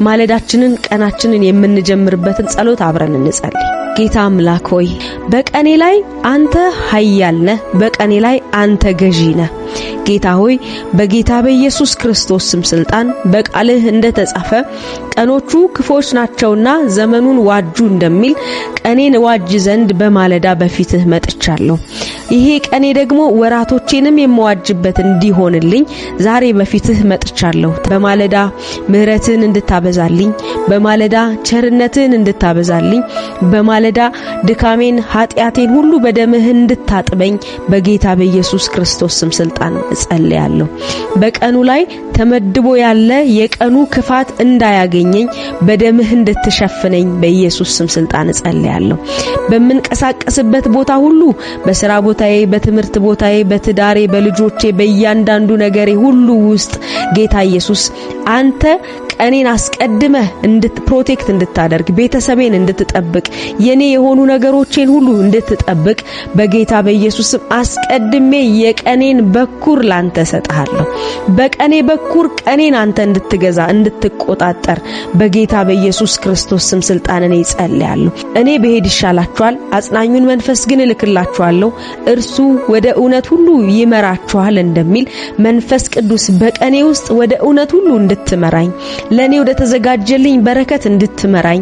ማለዳችንን ቀናችንን የምንጀምርበትን ጸሎት አብረን እንጸልይ። ጌታ አምላክ ሆይ፣ በቀኔ ላይ አንተ ኃያል ነህ፣ በቀኔ ላይ አንተ ገዢ ነህ። ጌታ ሆይ፣ በጌታ በኢየሱስ ክርስቶስ ስም ስልጣን በቃልህ እንደተጻፈ ቀኖቹ ክፉዎች ናቸውና ዘመኑን ዋጁ እንደሚል ቀኔን ዋጅ ዘንድ በማለዳ በፊትህ መጥቻለሁ። ይሄ ቀኔ ደግሞ ወራቶቼንም የምዋጅበት እንዲሆንልኝ ዛሬ በፊትህ መጥቻለሁ። በማለዳ ምሕረትህን እንድታበዛልኝ፣ በማለዳ ቸርነትህን እንድታበዛልኝ፣ በማለዳ ድካሜን ኃጢአቴን ሁሉ በደምህ እንድታጥበኝ በጌታ በኢየሱስ ክርስቶስ ስም ስልጣን እጸልያለሁ። በቀኑ ላይ ተመድቦ ያለ የቀኑ ክፋት እንዳያገኘኝ በደምህ እንድትሸፍነኝ በኢየሱስ ስም ስልጣን እጸልያለሁ። በምንቀሳቀስበት ቦታ ሁሉ፣ በስራ ቦታዬ፣ በትምህርት ቦታዬ፣ በትዳሬ፣ በልጆቼ፣ በእያንዳንዱ ነገሬ ሁሉ ውስጥ ጌታ ኢየሱስ አንተ ቀኔን አስቀድመህ protect እንድታደርግ፣ ቤተሰቤን እንድትጠብቅ፣ የኔ የሆኑ ነገሮቼን ሁሉ እንድትጠብቅ በጌታ በኢየሱስ ስም አስቀድሜ የቀኔን በኩር ላንተ እሰጥሃለሁ። በቀኔ በኩር ቀኔን አንተ እንድትገዛ፣ እንድትቆጣጠር በጌታ በኢየሱስ ክርስቶስ ስም ስልጣን እኔ እጸልያለሁ። እኔ ብሄድ ይሻላችኋል፣ አጽናኙን መንፈስ ግን እልክላችኋለሁ፣ እርሱ ወደ እውነት ሁሉ ይመራችኋል እንደሚል መንፈስ ቅዱስ በቀኔ ውስጥ ወደ እውነት ሁሉ እንድትመራኝ፣ ለኔ ወደ ተዘጋጀልኝ በረከት እንድትመራኝ፣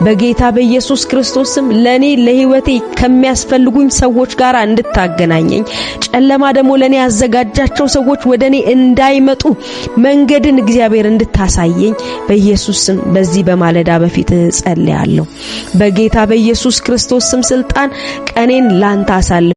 በጌታ በኢየሱስ ክርስቶስ ስም ለኔ ለህይወቴ ከሚያስፈልጉኝ ሰዎች ጋር እንድታገናኘኝ፣ ጨለማ ደግሞ ለኔ ያዘጋጃቸው ሰዎች ወደ እኔ እንዳይመጡ መንገድን እግዚአብሔር እንድታሳየኝ በኢየሱስ ስም በዚህ በማለዳ በፊት ጸልያለሁ። በጌታ በኢየሱስ ክርስቶስ ስም ስልጣን ቀኔን ላንተ አሳልፍ